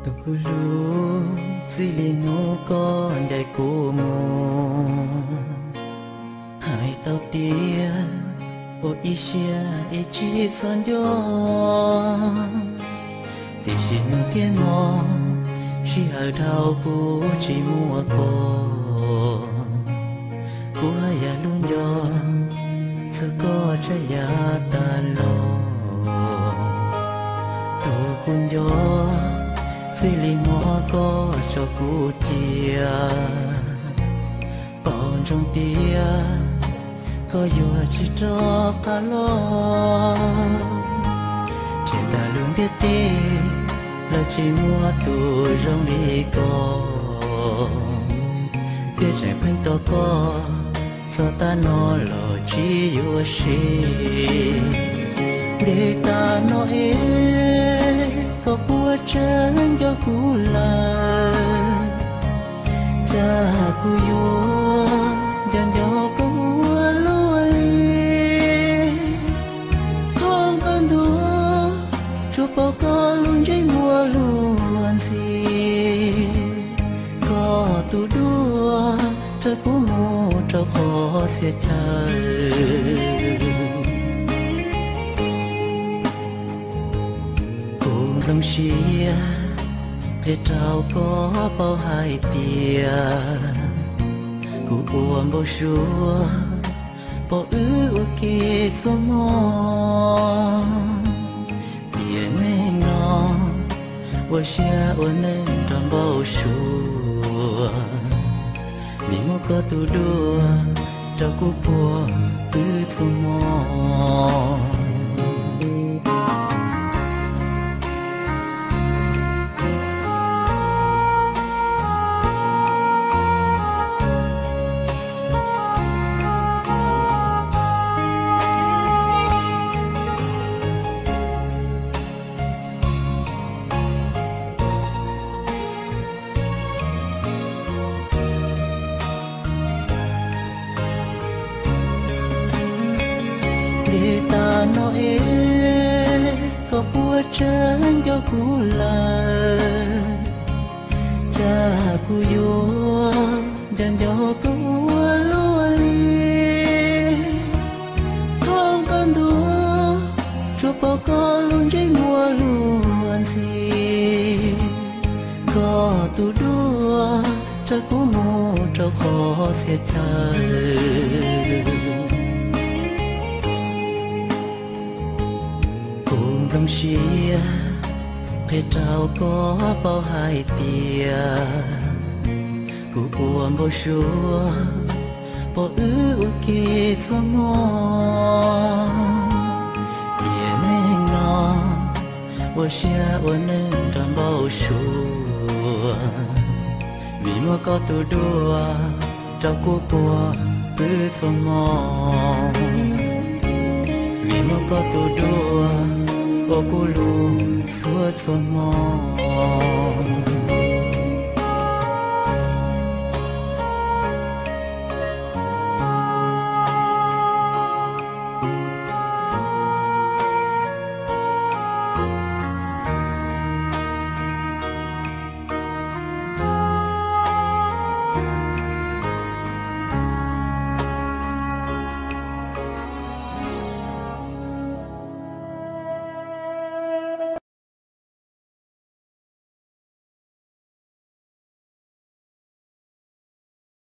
Tus kuv hlub, txij li hnub koj ncaim kuv mus, hais tau tias ua ib siab ib tsis txhob nco. Tiam sis hnub thiab hmo, sij hawm dhau kuv tsis muaj koj, kuv haj yam hlub nco txog koj tsav yam tas los. Tus kuv nco, txij li hnub koj tso kuv cia, paub ntsoov tias koj yuav tsis rov qab los. Nrhiav tag lub ntiaj teb, lawv tsis muaj tus zoo li koj, thiaj tseem pheej tos koj, txog tav no los tsis yuav siv. Ntev tas no es koj puas tseem nco kuv lawm? Cas kuv yuav nco nco koj ua luaj li. Thoob qab ntuj tsuas pom koj lub ntsej muag luag ntxhi, koj tus duab raws kuv mus rau qhov txhia chaw. Kuv nplooj siab qhia rau koj paub hais tias kuv ua npau suav pom wb ua ke txhua hmo. Tiam neej no ua siab ua neej nrog npau suav, vim muaj koj tus duab rau kuv puag wb txhua hmo. Ntev tas no es koj puas tseem nco kuv lawm? Cas kuv yuav nco nco koj ua luaj li. Thoob qab ntuj tsuas pom koj lub ntsej muag luag ntxhi, koj tus duab raws kuv mus rau qhov txhia chaw. Kuv nplooj siab qhia rau koj paub hais tias kuv ua npau suav pom wb ua ke txhua hmo. Tiam neej no ua siab ua neej nrog npau suav, vim muaj koj tus duab rau kuv puag wb txhua hmo. Vim muaj koj tus duab ua kuv lub txhua txhua hmo.